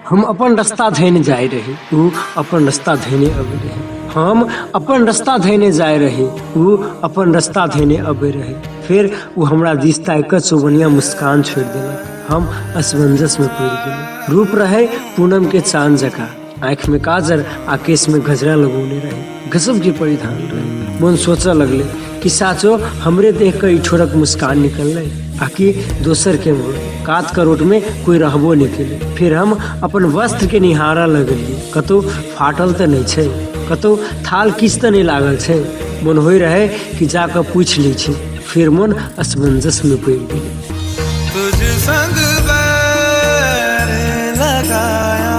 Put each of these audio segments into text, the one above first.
हम अपन रस्ता धयने जाइ रही, ओ अपन रस्ता धयने अबै रहै। हम अपन रस्ता धयने जाइ रही, ओ अपन रस्ता धयने अबै रहै। फेर ओ हमरा दिस ताकि कऽ चौबनिया मुस्कान छोड़ि देलक। हम असमंजसमे पड़ि गेलहुँ। रूप रहै पूनम के चाँद जकाँ, आँखिमे काजर आ केशमे गजरा लगौने रहै। गजबके परिधान रहै। मोन सोचऽ लगलै कि साचो हमरे देख कऽ ई ठोरक मुस्कान निकललै आ कि दोसर के मुँह। कात करोटमे कोइ रहबो नहि केलै। फेर हम अपन वस्त्रके निहारऽ लगलियै, कतौ फाटल तऽ नहि छै, कतौ थाल किछु तऽ नहि लागल छै। मोन होइ रहै कि जा कऽ पूछि लै छी। फेर मोन असमंजसमे पड़ि गेलै। तुझ संग बैर लगाया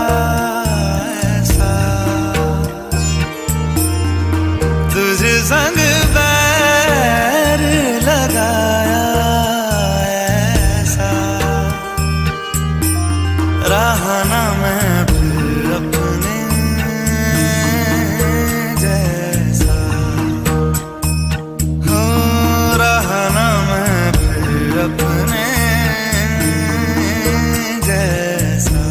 ऐसा, तुझ संग बैर लगाया ऐसा, रहा ना मैं फिर अपने जैसा, हो रहा ना मैं फिर अपने जैसा।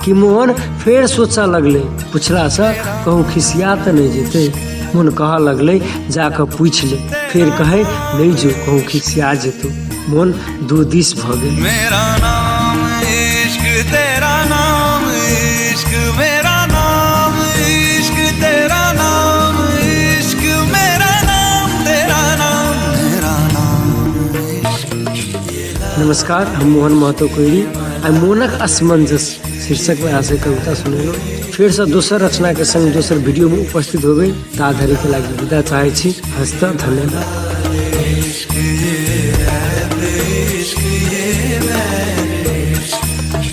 कि मोहन फेर सोचऽ लगलै, पुछलासँ कहूँ खिसिया तऽ नहि जेतै। मोन कहऽ लगलै जा कऽ पूछि ले। फेर कहै नहि जो, कहूँ खिसिया जेतौ। मोन दू दिस भऽ गेल। मेरा नाम इश्क तेरा नाम इश्क, मेरा नाम इश्क तेरा नाम इश्क, मेरा नाम तेरा नाम मेरा नाम इश्क। नमस्कार, हम मोहन महतो कोइरी आ मोनक असमंजस शीर्षकमे अहाँसँ कविता सुनेलहुँ। फेरसँ दोसर रचनाके संग दोसर वीडियोमे उपस्थित होबै, ता धरिके लागि विदा चाहै छी। हस्त, धन्यवाद।